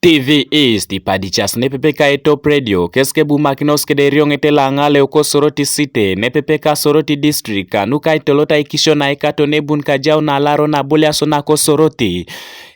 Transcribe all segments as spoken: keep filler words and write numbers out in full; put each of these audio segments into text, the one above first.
T V East ipadicas nepepe ka e Top Radio, kes kebumakinos kede erioŋet lo aŋaleu ko Soroti City, nepepe ka Soroti District, kanu ka itolot aikisio na ekato nebun kajau na alaro na aboliaso na ko Soroti.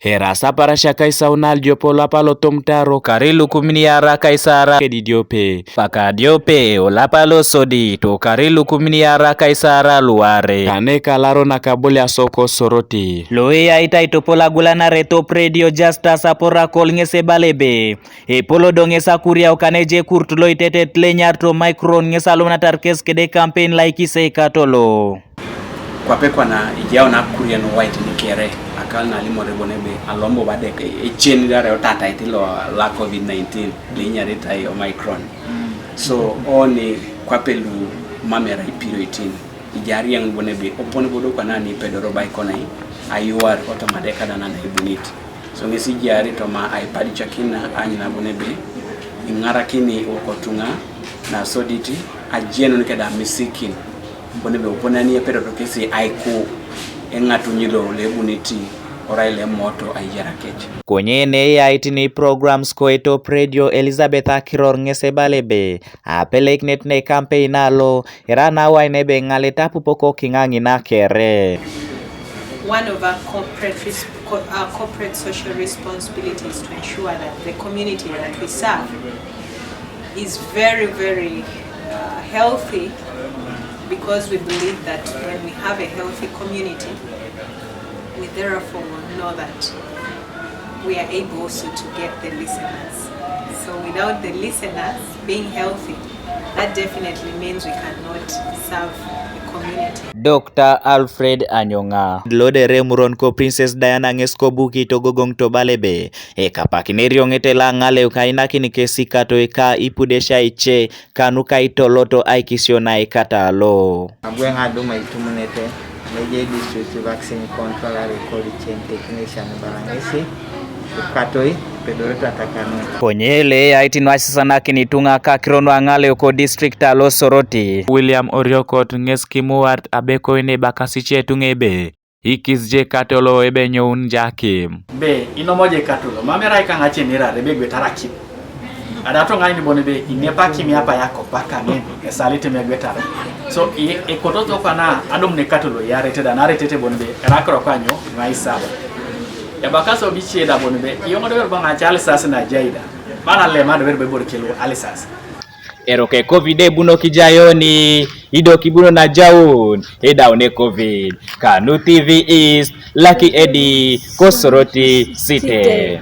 Eras aparasia kaisau na aliopo olapa lo tomtaro, kari lukumin iara kaisara kedidiope, paka diope olapa lo sodit, kari lukumin iara kaisara luare. Kane kalaro na kaboliaso ko Soroti. Lo eyait aitopol agulanare Top Radio Justus Aporakol ŋes ebala ebe, epol do ŋes akuriau kane ejekurt lo itetet lo enyarito Omicron ŋes alomunatar kes kede campaign lo aikis ekato lo. Kwape kwana ijau na akurian wait ni kere, akal na alimore bon ebe alombo badek ecen dare otatait lo la covid nineteen lo inyaritai Omicron. So oni kwape lu mam erai pirio itin, ijariaŋ bon ebe opon bodo kwana ni ipedoro bai konai ayuar otomade kada nana ibunit. So ŋesi ijaari toma aipadicakin na aany nabo nebe iŋarakini okotuŋa nasodit ajenun keda amisikin, bo nebe oponani epedoto kesi aiku eŋatuny lo lebuniti orai lemoto aijarakec. Konye ne eyait ni programs ko e Top Radio, Elizabeth Akiror ŋes ebala ebe apeleikinet ne campaign alo era nawai nebe ŋalet apupok okiŋaŋina kere. One of our corporate, res- co- our corporate social responsibilities to ensure that the community that we serve is very, very uh, healthy, because we believe that when we have a healthy community, we therefore will know that we are able also to get the listeners. So without the listeners being healthy, that definitely means we cannot serve the community. Doctor Alfred Anyoŋa. Lodere muron ko Princess Diana ŋes kobuki togogoŋ tobala ebe ekapakin erioŋet lo aŋaleu kainakin kesi kato eka ipudesia ice kanu ka itoloto aikisio na ikata lo. Abu eoŋ aduma itumunete, nejai district vaccine control are cold chain technician bala ŋesi ukatoi pedorete atakanut. Konye lo eyait nu asisanakin ituŋa ka akiro nu aŋaleu ko district alo Soroti, William Oriokot ŋes kimuwat abekoin ebakasi ice ituŋa ebe ikis je katolo ebe nyoun jakim. Be inomo je katolo, mam erai kaŋace nirare be egwetarakin. Ada to ŋaini bon be inepakin apai akop akaŋen esalite megwetara. So i- ekoto to kwana adum ne katolo iarete da naretete bon be erakiro kwanyo ŋaisabo. Ebakasi obicie da bon be iyoŋo dober boŋ ace alisas na jaida. Mana lema dober be bor kelu alisas. Eroko covid ebunok ijayoni, ido kibuno najaun edaune covid. Kanu T V East, Lucky Eddie, ko Soroti City.